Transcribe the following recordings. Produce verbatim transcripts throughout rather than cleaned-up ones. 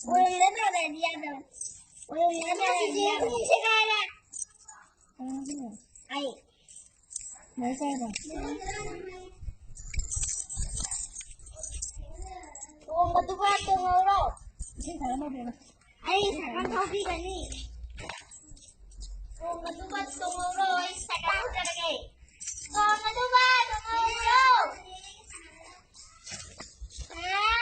ꯑꯣꯏꯔꯝꯗ ꯇꯥꯔꯗꯤ ꯌꯥꯗꯕ꯫ ꯑꯣꯏꯔꯝꯗ ꯇꯥꯔꯗꯤ ꯌꯥꯗꯕ꯫ ꯑꯩ꯫ ꯇꯣꯡꯕꯗꯨꯒ ꯇꯣꯡꯍꯧꯔꯣ꯫ ꯑꯩ ꯁꯥꯏꯀꯜ ꯊꯧꯕꯤꯒꯅꯤ꯫ ꯇꯣꯡꯕꯗꯨꯒ ꯇꯣꯡꯍꯧꯔꯣ, ꯑꯩ ꯁꯥꯏꯀꯜ ꯊꯧꯖꯔꯒꯦ꯫ ꯇꯣꯡꯕꯗꯨꯒ ꯇꯣꯡꯍꯧꯔꯣ꯫ ꯍꯥ?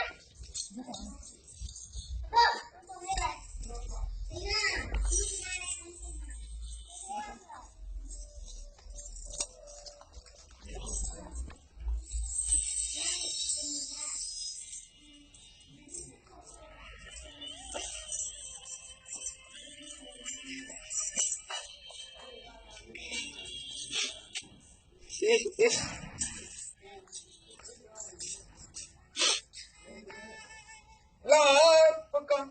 ꯏꯁ, ꯏꯁ꯫ ꯂꯥꯛꯄ ꯀꯥꯟ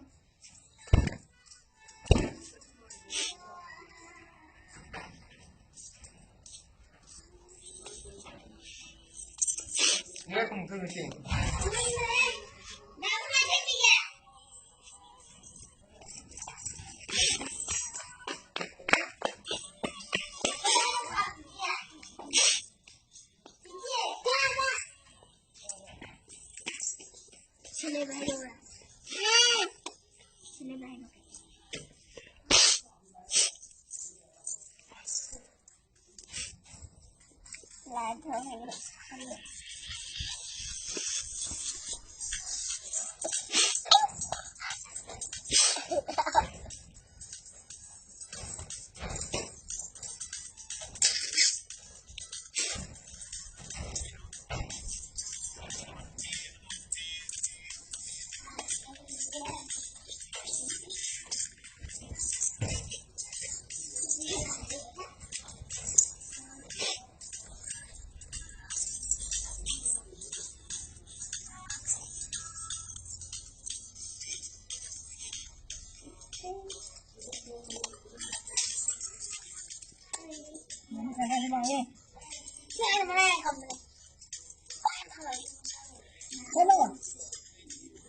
ꯀꯩꯅꯣ?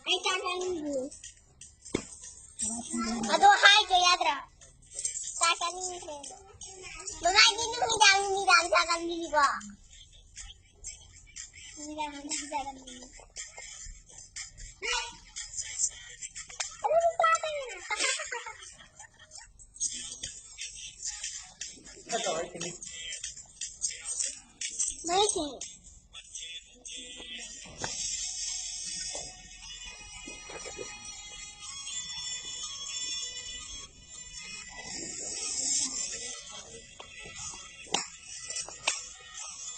ꯑꯩ ꯆꯥꯛ ꯆꯥꯅꯤꯡꯗꯦ꯫ ꯑꯗꯣ ꯍꯥꯏꯗꯣ ꯌꯥꯗ꯭ꯔꯥ? ꯆꯥꯛ ꯆꯥꯅꯤꯡꯗ꯭ꯔꯦ꯫ ꯃꯃꯥ, ꯑꯩꯗꯤ ꯅꯨꯃꯤꯗꯥꯡ, ꯅꯨꯃꯤꯗꯥꯡ ꯆꯥꯒꯟꯕꯤꯅꯤꯀꯣ꯫ ꯅꯨꯃꯤꯗꯥꯡ, ꯅꯨꯃꯤꯗꯥꯡ ꯆꯥꯒꯟꯕꯤꯅꯤ꯫ ꯃꯩꯁꯦ꯫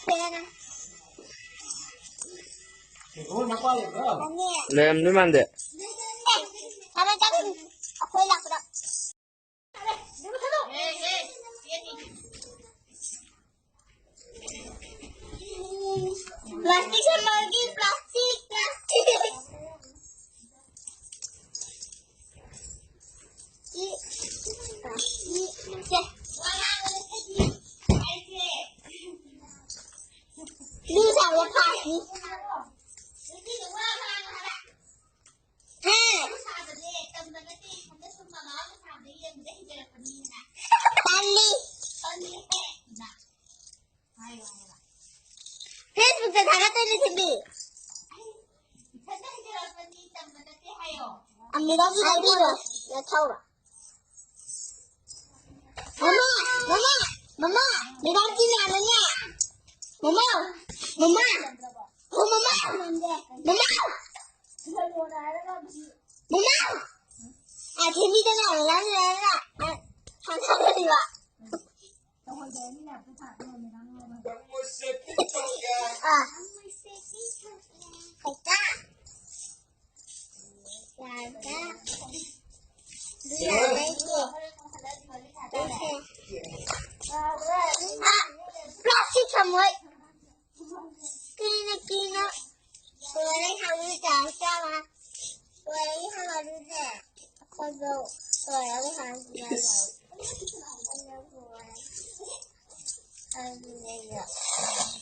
ꯀꯩ ꯍꯥꯏꯅꯣ? ꯑꯅꯤ꯫ ꯂꯩꯔꯝꯗꯣꯏ ꯃꯥꯟꯗꯦ꯫ ꯑꯦ, ꯊꯝꯃꯦ, ꯆꯠꯈꯤꯅꯤ꯫ ꯑꯩꯈꯣꯏ ꯂꯥꯛꯄꯗ꯫ Plastic ꯁꯦꯝꯕꯒꯤ plastic, plastic. ꯁꯦ꯫ ꯂꯨ ꯁꯥꯕ ꯐꯥꯁꯤ꯫ ꯍꯦ꯫ ꯇꯜꯂꯤ꯫ Facebook ꯇ ꯊꯥꯒꯠꯇꯣꯏꯅꯦ ꯁꯤꯗꯤ꯫ ꯑꯃꯤꯔꯥꯒꯤ ꯂꯩꯕꯤꯔꯣ꯫ ꯅꯊꯧꯔꯣ꯫ ꯃꯃꯥ, ꯃꯃꯥ, ꯃꯃꯥ, ꯃꯦꯗꯥꯝ ꯀꯤꯅꯥꯅꯅꯦ꯫ ꯃꯃꯥ, ꯃꯃꯥ, ꯑꯣ ꯃꯃꯥ, ꯃꯃꯥ, ꯃꯃꯥ꯫ ꯑꯊꯦꯝꯕꯤꯗ ꯉꯥꯏꯔꯒ ꯂꯩꯔꯒ ꯁꯥꯟꯅꯔꯤꯕ꯫ ꯑꯥ꯫ ꯀꯩꯀꯥ꯫ ꯌꯥꯔꯗ꯫ ꯑꯗꯨ ꯌꯥꯔꯗ ꯑꯩꯁꯦ꯫ ꯑꯩꯁꯦ꯫ ꯑꯥ, plastic ꯊꯝꯃꯣꯏ꯫ ꯀꯤꯅ ꯀꯤꯅ꯫ ꯂꯣꯏꯔꯦ ꯊꯥꯡꯖꯤꯡ ꯆꯥꯔ ꯆꯥꯕ꯫ ꯂꯣꯏꯔꯦ ꯊꯥꯡꯖꯤꯡꯁꯦ꯫ ꯑꯩꯈꯣꯏꯁꯨ ꯂꯣꯏꯔꯒ ꯊꯥꯡꯖꯤꯡ ꯆꯥꯕ ꯌꯥꯏ꯫ ꯑꯩꯅꯦ